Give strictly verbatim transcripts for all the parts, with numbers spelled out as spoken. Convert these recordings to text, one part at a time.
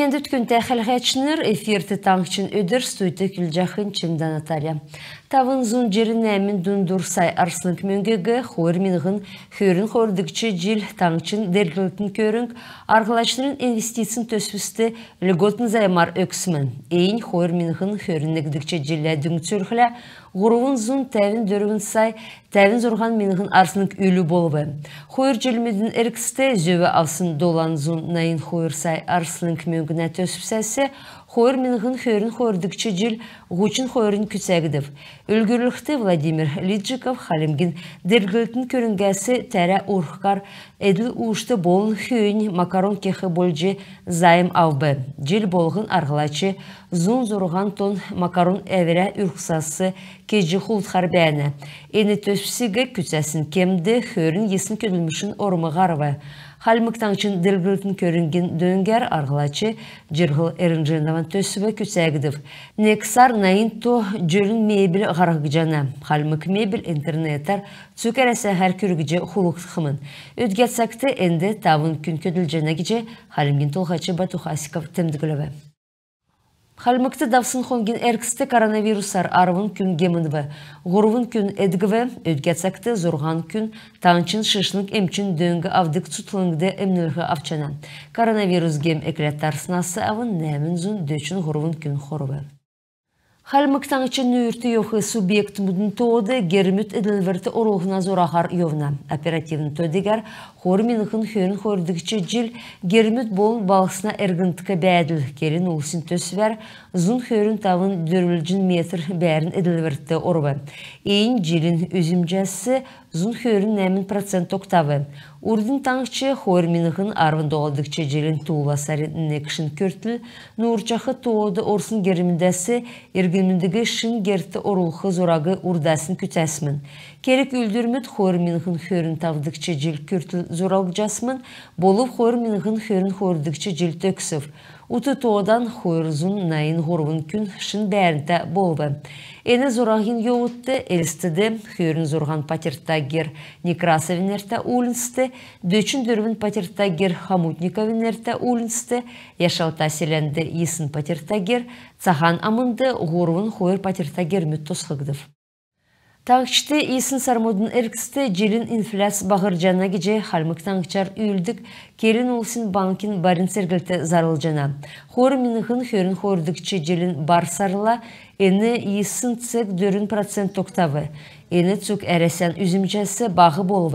Күндтә хәләһәчнр, эфирт «Таңһчин өдр», студьд көдлҗәхнь Чимдә Наталья. Тавн зун җирн нәәмн дундур сай арслң мөңгиг хойр миңһн хөрн хойрдгч җил таңһчин делгрлтин көрң арһлачнрин инвестицин төсвст льготн займар өгсмн. Эннь хойр миңһн хөрн негдгч җиллә дүңцүлхлә, һурвн зун тәвн дөрвн сай тәвн зурһан миңһн арслң үлү болв. Хойр җилмүдин эргцд зөв авсн долан зун найн хойр сай арслң мөңгнә төсвсәс хойр миңһн хөрн хойрдгч җил һучн хойрнь күцәгдв. Үлгүрлхд, Владимир Лиджиков Хальмгин делгрлтин көрңгәс тәрә урһхар эдл-уушт болн хөөннь макарон кех болҗ займ авв. Җил болһн арһлач зун зурһан тонн макарон әврә үрхсәс кеҗ хулдхар бәәнә. Эн төсвсиг күцәсн кемд хөрн йисн көдлмшин орм һарв. Хальмг Таңһчин делгрлтин көрңгин дөңгәр арһлач Җирһл Эрнҗинован төсв күцәгдв. Нег сар найн то җөлн мебель һарһҗана. Хальмг мебель интернетәр цуг Әрәсәһәр күргҗ хулдхмн. Өдгә цагт энд тавн күн көдлҗәнә гиҗ Хальмгин Толһач Бату Хасиков темдглв. Хальмгт давсн хонгин эргцд коронавирусар арвн күн гемнв, һурвн күн эдгв. Өдгә цагт зурһан күн таңһчин шишлң эмчин дөң авдг цутхлңд эмнлһ авчана. Коронавирус гем экләд тарснас авн нәәмн зун дөчн һурвн күн хорв. Хальмг Таңһчин нүүрт йовх субъектмүдин тоод гермүд эдлврт орулһна зураһар йовна. Оперативн то-дигәр хойр миңһн хөрн хойрдгч җил гермүд болн балһсна эргндк бәәдл келн улсин төсвәр зун хөрн тавн дөрвлҗн метр бәәрн эдлврт орв. Эн җилин үзмҗәс зун хөрн нәәмн процент тогтав. Урднь таңһч хойр миңһн арвн доладгч җилин туула сарин негшн күртл нүүрҗәх тоод орсн гермүдәс иргнмүдиг шин герт орулх зураг урдаснь күцәсмн. Керг-үүлдврмүд хойр миңһн хөрн тавдгч җил күртл зуралгдҗасмн, болв хойр миңһн хөрн хойрдгч җил төгсв. Ут тоодан хойр зун найн һурвн күн шин бәәрнтә болв. Эн зураһин йовудт Элстд хөрн зурһан патьрта гер Некрасовин нертә уульнцд, дөчн дөрвн патьрта гер Хомутниковин нертә уульнцд, Яшалта селәнд йисн патьрта гер, Цаһан Амнд һурвн хойр патьрта гермүд тосхгдв. Таңһчд йисн сармудын эргцд җилин инфляц баһрҗана гиҗ Хальмг Таңһчар үүлддг келн улсин банкин барин церглт зарлҗана. Хойр миңһн хөрн хойрдгч җилин бар сарла эн йисн цег дөрвн процент тогтав. Эн цуг Әрәсән үзмҗәс баһ болв.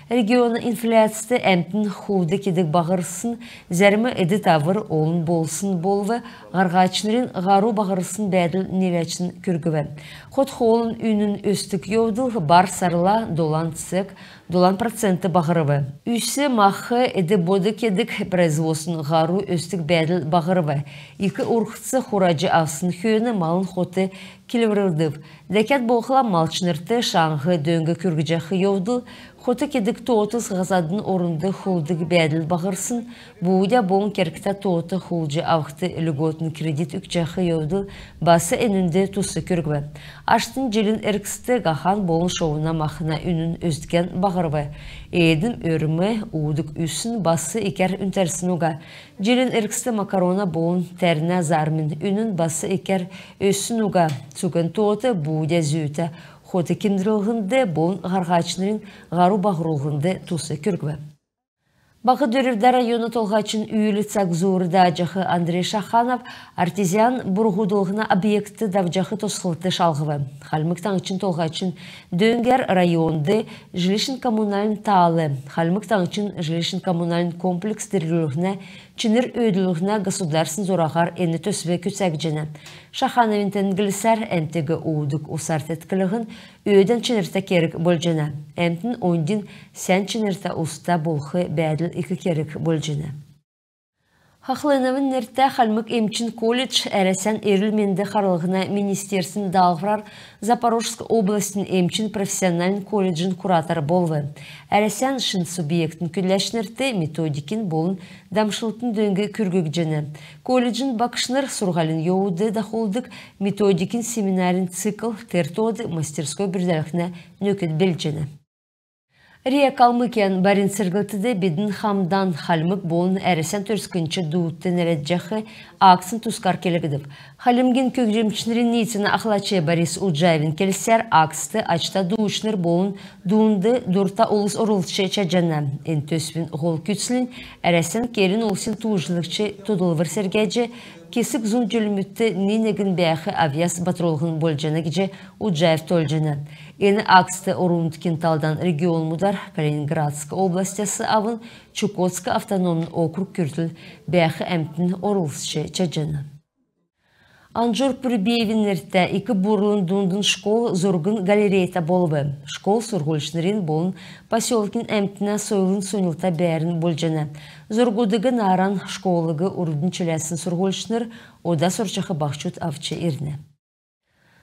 Региона инфляцд әмтн хулд кедг баһрсн, зәрм эд-тавр олн болсн болв, һарһачнрин һару баһрсн бәәдл ниләчн күргв. Хот-хоолын үнн өсдг йовдл бар сарла долан цег долан процент баһрв. Үс, мах, эд-бод кедг производствин һару өсдг бәәдл баһрв. Ик урһц хураҗ авсн хөөн малын хот килврлдв. Дәкәд болхла малчнрт шаңһ дөң күргҗәх йовдл, хот кедг тоот һазадын орнд хулддг бәәдл баһрсн, буудя болн кергтә тоот хулдҗ авхд льготн кредит үгҗәх йовдл бас энүнд тус күргв. Аштнь җилин эргцд һахан болн шовуна махна үнн өсдгән баһрв. Ээдм өрм, уудг үсн бас икәр үнтәрсн уга. Җилин эргцд макарона болн тәрнә зармин үнн бас икәр өссн уга. Цуг эн тоот буудя зүүтә хот кимдлһнд болн һарһачнрин һару баһрулһнд тус күргв. Баһ Дөрвдә района толһачин үүл цаг зуур дааҗах Андрей Шаханов артезиан бурһудлһна объектд давҗах тосхлт шалһв. Хальмг Таңһчин Толһачин дөңгәр районд жилищн-коммунальн таал, Хальмг Таңһчин жилищн-коммунальн комплекс делгрүллһнә чинр өөдлүллһнә государственн зураһар эн төсв күцәгдҗәнә. Шахановин темдглсәр, әмтиг уудг усар теткллһн өөдән чинртә керг болҗана. Әмтн оньдин сән чинртә уста болх бәәдл ик керг болҗана. Хахлыновин нертә Хальмг эмчин колледж Әрәсән эрүл-менд харлһна министерствин даалһврар Запорожск областин эмчин профессиональн колледжин куратор болв. Әрәсән шин субъектин көдләчнрт методикин болн дамшлтын дөң күрггдҗәнә. Колледжин багшнр сурһулин йовудт дахулдг методикин семинарин цикл, тер тоод мастерской бүрдәлһнә нөкд белдҗәнә. РИА «Калмыкиян» барин церглтд «Бидн хамдан» хальмг болн Әрәсән төрскнч дуудт нерәдҗәх акцин тускар келгдв. Хальмгин көгҗмчнрин ниицәнә ахлач Борис Уджаевин келсәр, акцд ачта дуучнр болн дунд дурта улс орлцҗ чадҗана. Эн төсвин һол күцлнь — Әрәсән келн улсин тууҗлгч тодлвр сергәҗ, кесг зун җилмүдт ни-негн бәәх авъяс батрулһн болҗана гиҗ Уджаев тоолҗана. Эн акцд орн-нутгин талдан регионмудар Калининградск областяс авн Чукотск автономн округ күртл бәәх әмтн орлцҗ чадҗана. Анжур Пурбиевин нертә Ик Бурлын дундын школ зургин галерейта болв. Школ сурһульчнрин болн поселкин әмтнә сойлын соньлта бәәрн болҗана. Зургудыг нааран школыг урднь чиләсн сурһульчнр, ода сурчах баһчуд авч ирнә.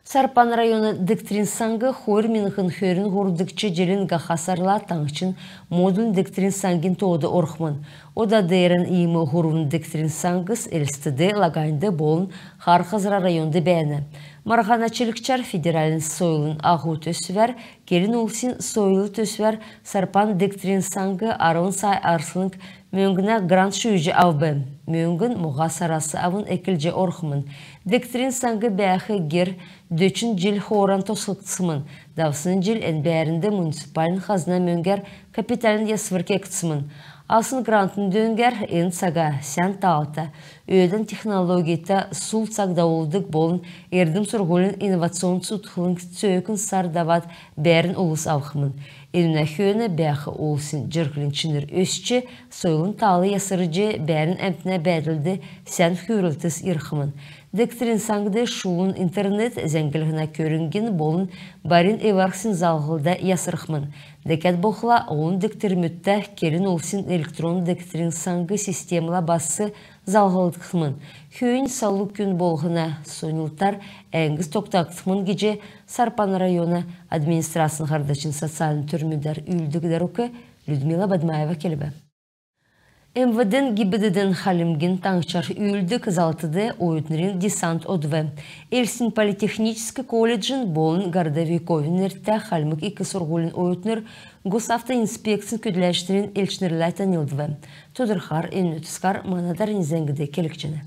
Сарпан района дегтрин саң хойр миңһн хөрн һурвдгч җилин һаха сарла таңһчин модульн дегтрин саңгин тоод орхмн. Ода деерән иим һурвн дегтрин саңгс Элстд, Лаганьд болн Хар Хазра районд бәәнә. Марһана чилгчәр федеральн сойлын аһу төсвәр, келн улсин сойл төсвәр Сарпан дегтрин саң арвн сай арслң мөңгнә грант шүүҗ авв. Мөңгн моһа сарас авн эклҗ орхмн. Дегтрин саң бәәх гер дөчн җил хооран тосхгдсмн. Давсн җил эн бәәрнд муниципальн хазна мөңгәр капитальн ясвр кегдсмн. Авсн грантын дөңгәр эн цага сән таалта, өөдән технологита, сул цаг давулдг болн эрдм-сурһулин инновационн цутхлң цөөкн сар давад бәәрн улс авхмн. Энүнә хөөн бәәх улсин җирһлин чинр өсч, сойлын таал ясрҗ, бәәрн әмтнә бәәдлд сән хүврлтс ирхмн. Дегтрин саңд шулун интернет, зәңглһнә көрңгин болн барин эв-арһсин залһлда ясрхмн. Дәкәд болхла, олн дегтрмүдтә келн улсин электронн дегтрин саң системлә бас залһлгдхмн. Хөөннь салу күн болһна соньлтар әңгс тогтагдхмн гиҗ Сарпан района администрацин һардачин социальн төрмүдәр үүлддг дарук Людмила Бадмаева келв. МВД-н ГИБДД-н Хальмгин Таңһчар үүлддг залтд оютнрин десант одв. Элстин политехническ колледжин болн Городовиковин нертә Хальмг ик сурһулин оютнр Госавтоинспекцин көдләчнрин элчнрлә танилдв. Тодрхаһар энүнә тускар мана дарани зәңгд келгдҗәнә.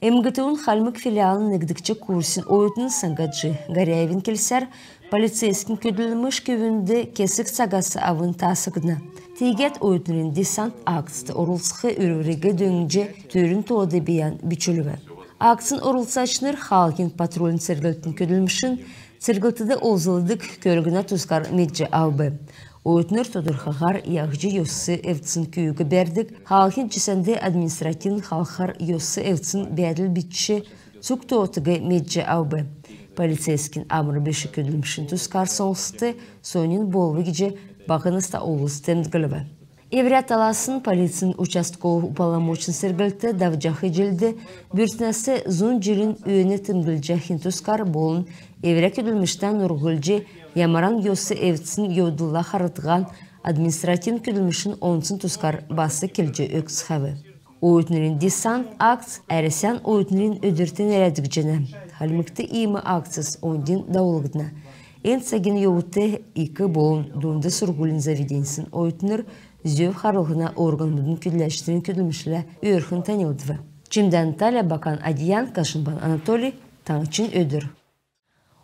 МГТУ-н Хальмг филиалын негдгч курсин оютн Сангаджи Горяевин келсәр, полицейскин көдлмш көвүнд кесг цагас авн таасгдна. Тиигәд оютнрин десант акцд орлцх үрвриг дөңнҗ, түрүн тоод бийән бичүлв. Акцин орлцачнр хаалһин патрульн церглтин көдлмшин церглтд олзлдг көрңгнә тускар медҗ авв. Оютнр тодрхаһар яһҗ йос эвдсн күүг бәрдг, хаалһин җисәнд административн халхар йос эвдсн бәәдл бичҗ, цуг тоотыг медҗ авв. Полицейскин амр биш көдлмшин тускар соңст соньн болв гиҗ баһ наста улс темдглв. Эврә таласн полицин участков уполномочн церглт давҗах җилд бүрдснәс зун җилин өөн темдглҗәхин тускар болн эврә көдлмштән нурһлҗ ямаран йос эвдсн йовдлла харһдган административн көдлмшин онцин тускар бас келҗ өгцхәв. Оютнрин десант акц Әрәсән оютнрин өдрт нерәдгдҗәнә. Хальмгт иим акцс оньдин давулгдна. Эн цагин йовудт ик болн дунд сурһулин заведеньсин оютнр зөв харлһна органмудын көдләчнрин көдлмшлә өөрхн танилдв. Чимдән Наталья, Бакан Адьян, Кашимбан Анатолий, «Таңһчин өдр».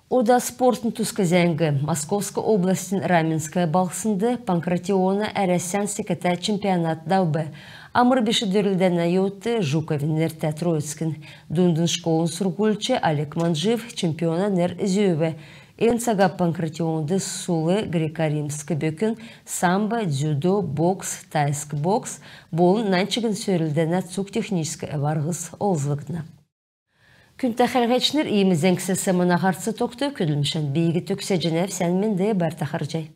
Ода спортын туск зәңг. Московск областин Раменское балһснд «Панкратиона» Әрәсән секәтә чемпионат давв. Амр биш дөрлдәнә йовудт Жуковин нертә Троицкин дундын школын сурһульч Олег Манджиев чемпиона нер зүүв. Эн цага «Панкратионд» сул греко-римск бөкн, самбо, дзюдо, бокс, тайск бокс болн нань чигн сөрлдәнә цуг техническ эв-арһс олзлгдна. Күндтә хәләгчнр, иим зәңгсәс мана һарц тогтв. Көдлмшән би төгсәҗәнәв. Сән менд бәәтн, харһий.